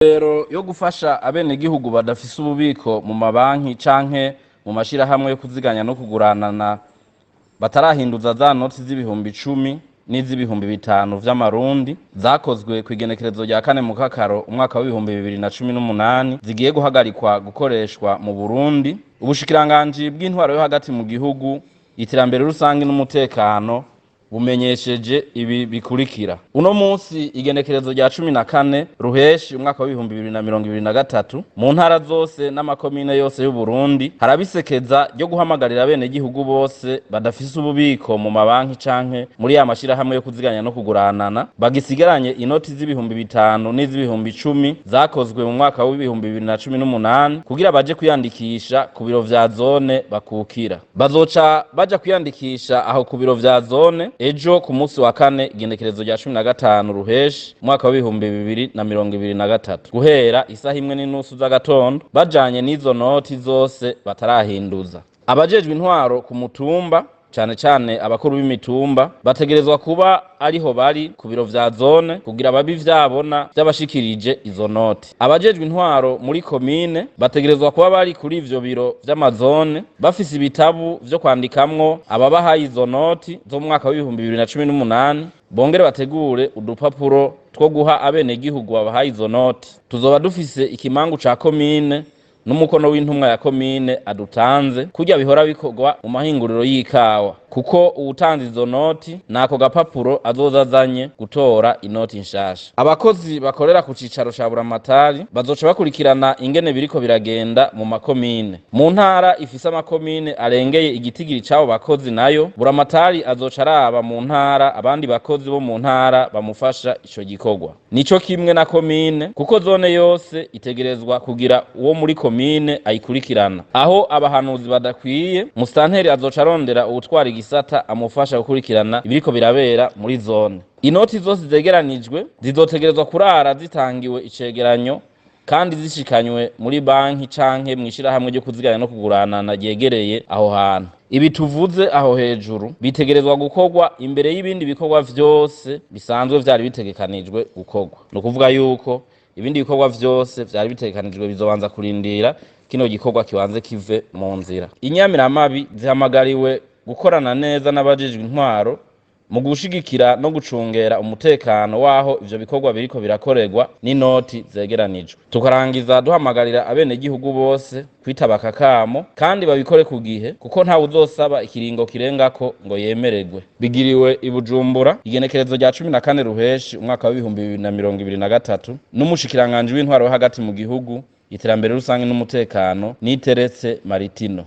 Rero yo gufasha abenegihugu badafise ububiko mu mabanki canke mu mashirahamwe yo kuziganya no kuguranana batarahinduza za noti z'ibihumbi 10 n'iz'ibihumbi 5 vy'amarundi zakozwe kw'igenekerezo rya 4 Mukakaro umwaka w'2018 zigiye guhagarikwa gukoreshwa mu Burundi. Ubushikiranganji bw'intwaro yo hagati mu gihugu, iterambere rusangi n'umutekano bumenyesheje ibi bikurikira: uno munsi igenekerezo rya 14 Ruheshi umwaka w'2023, mu ntara zose n'amakomine yose y'Uburundi harabisekeza ryo guhamagarira abenegihugu bose badafise ububiko mu mabanki canke muri ya mashirahamwe yo kuziganya no kuguranana bagisigaranye inoti z'ibihumbi 5 n'iz'ibihumbi 10 zakozwe mu mwaka w'2018 kugira baje kwiyandikisha ku biro vya zone bakukira. Bazoca baja kwiyandikisha aho ku biro vya zone ejo ku munsi wa kane, igenekerezo rya 15 Ruheshi umwaka w'2023, guhera isaha 1:30 z'agatondo, bajanye n'izo noti zose batarahinduza. Abajejwe intwaro ku mutumba, cane cane abakuru b'imitumba, bategerezwa kuba ariho bari ku biro vya zone kugira babe ivyabona vy'abashikirije izo noti. Abajejwe intwaro muri komine bategerezwa kuba bari kuri ivyo biro vy'amazone, bafise ibitabu vyo kwandikamwo ababahaye izo noti zo mu mwaka w'2018, bongere bategure udupapuro two guha abenegihugu babahaye izo noti. Tuzoba dufise ikimangu ca komine n'umukono w'intumwa ya komine adutanze, kurya bihora bikorwa mu mahinguriro y'ikawa, kuko uwutanze izo noti nako gapapuro azoza azanye gutora inoti nshasha. Abakozi bakorera ku cicaro ca Buramatari bazoca bakurikirana ingene biriko biragenda mu makomine. Mu ntara ifise amakomine arengeye igitigiri c'abo bakozi nayo, Buramatari azoca araba mu ntara abandi bakozi bo mu ntara bamufasha ico gikorwa. Nico kimwe na komine, kuko zone yose itegerezwa kugira uwo muri komine ayikurikirana. Aho abahanuzi badakwiye, musitanteri azoca arondera uwutwara igisata amufasha gukurikirana ibiriko birabera muri zone. Inoti zose zegeranijwe zizotegerezwa kurara zitangiwe icegeranyo kandi zishikanywe muri banki canke mw'ishirahamwe ryo kuziganya no kuguranana ryegereye aho hantu. Ibi tuvuze aho hejuru bitegerezwa gukorwa imbere y'ibindi bikorwa vyose bisanzwe vyari bitegekanijwe gukorwa. Ni ukuvuga yuko ibindi bikorwa vyose vyari bitegekanijwe bizobanza kurindira kino gikorwa kibanze kive mu nzira. Inyamiramabi zihamagariwe gukorana neza n'abajejwe intwaro mu gushigikira no gucungera umutekano w'aho ivyo bikorwa biriko birakorerwa n'inoti zegeranijwe. Tukarangiza duhamagarira abenegihugu bose kwitaba aka kamo kandi babikore ku gihe, kuko ntawe uzosaba ikiringo kirengako ngo yemererwe. Bigiriwe i Bujumbura igenekerezo rya 14 Ruheshi umwaka w'2023 n'umushikiranganji w'intwaro yo hagati mu gihugu, iterambere rusange n'umutekano, Niteretse Maritino.